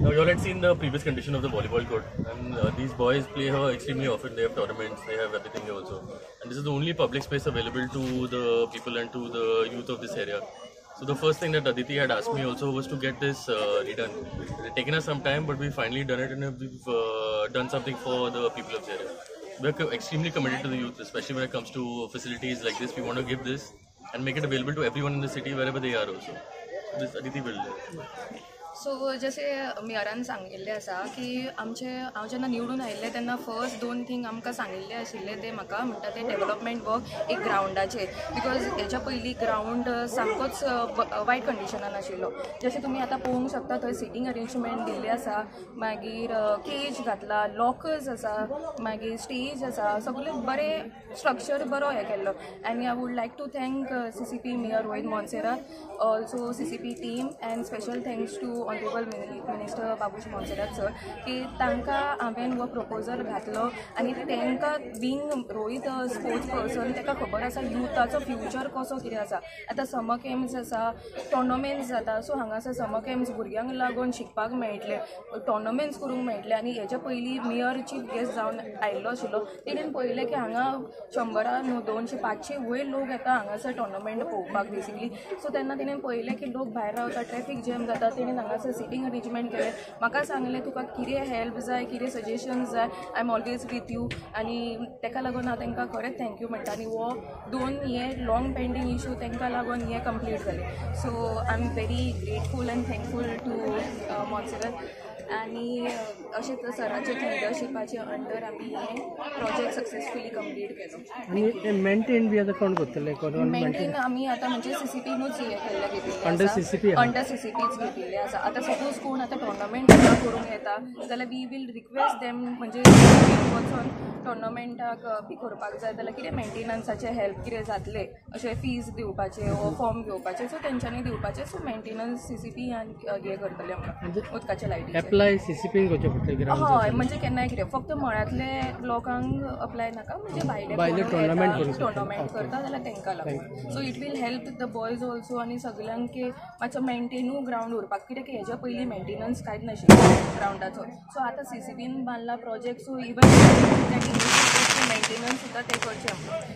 Now, you all had seen the previous condition of the volleyball court, and these boys play here extremely often. They have tournaments, they have everything here also. And this is the only public space available to the people and to the youth of this area. So the first thing that Adity had asked me also was to get this redone. It had taken us some time, but we finally done it, and we've done something for the people of the area. We are extremely committed to the youth, especially when it comes to facilities like this. We want to give this and make it available to everyone in the city wherever they are also. This Aditi will. So जशें मेयरान सांगिल्लें आसा की आमचे हांव जेन्ना निवडून आयिल्लें तेन्ना फर्स्ट दोन थींग आमकां सांगिल्लें आशिल्लें तें म्हाका म्हणटा तें डेवलपमेंट वर्क एक ग्रावंडाचेर, because हेच्या पयलीं ग्रावंड सामकोच वायट कंडिशनान आशिल्लो. जशें तुमी आतां पळोवंक शकता थंय सिटींग अरेंजमेंट दिल्लें आसा, मागीर केज घातला, लॉकर्स आसा, मागीर स्टेज आसा, सगळें बरें स्ट्रक्चर बरो हें केल्लो. आनी I would like to thank CCP mayor Rohit Monserrate, also CCP team, and special thanks to honourable minister Babush Monserrate sir की तांकां हांवें हो प्रपोजल घातलो आनी तांकां बींग रोहीत स्पोर्ट्स पर्सन ताका खबर आसा युथाचो फ्युचर कसो कितें आसा. आतां समर कॅम्प्स आसा, टोर्नामेंट्स जाता, सो हांगासर समर कॅम्प्स भुरग्यांक लागून शिकपाक मेळटलें, टोर्नामेंट्स करूंक मेळटले. आनी हेच्या पयलीं मेयर चीफ गेस्ट जावन आयिल्लो आशिल्लो, तेणेन पळयलें की हांगा 100 न्हू 200 500 वयर लोक येता हांगासर टोर्नामेंट पळोवपाक बेसिकली. सो तेन्ना तेणेन पळयलें की लोक भायर रावता, ट्रॅफीक जॅम जाता, तेणेन हांगासर सिटींग अरेंजमेंट केलें. म्हाका सांगलें तुका कितें हेल्प जाय, कितें सजेशन्स जाय, I am always with you. आनी ताका लागून हांव तांकां खरेंच thank you म्हणटा. आनी हो दोन हे लाँग पेंडींग इशू तांकां लागून हे कंप्लीट जाले. So I am very grateful and thankful to Monserrate. आनी अशें सराचे लिडरशिपाचे अंडर आमी हें प्रोजेक्ट सक्सेसफुली कंप्लीट केलो. आनी मेंटेन बी आतां कोण करतले? मेंटेन आमी आतां म्हणजे सीसीपीनूच हें केल्लें, घेतिल्लें, अंडर सीसीपी, अंडर सीसीपीच घेतिल्लें आसा. आतां सपोज कोण आतां टोर्नामेंट करूंक येता जाल्यार we will request them, म्हणजे वचोन टोर्नामेंटाक बी करपाक जाय जाल्यार कितें मेंटेनन्साचें हेल्प कितें जातलें, अशें फीज दिवपाचें वो फॉर्म घेवपाचें, सो तेंच्यांनी दिवपाचें. सो मेंटेनन्स सीसीपी हें करतलें आमकां उदकाचे लायटीचें. एप्लाय सीसीपीन करचें पडटलें. हय, म्हणजे केन्नाय कितें फक्त मळ्यांतले लोकांक अप्लाय नाका, म्हणजे भायले टोर्नामेंट करता जाल्यार तांकां लागून. So it will help the boys also आनी सगल्यांक की मातसो मेंटेनूय ग्रावंड उरपाक, कित्याक हेज्या पयलीं मेंटेनन्स कांयच नाशिल्लो ग्रावंडाचो. सो आतां सीसीपीन बांदला प्रोजेक्ट, सो इवन मेंटेनन्स सुद्दां ते करचें आमकां.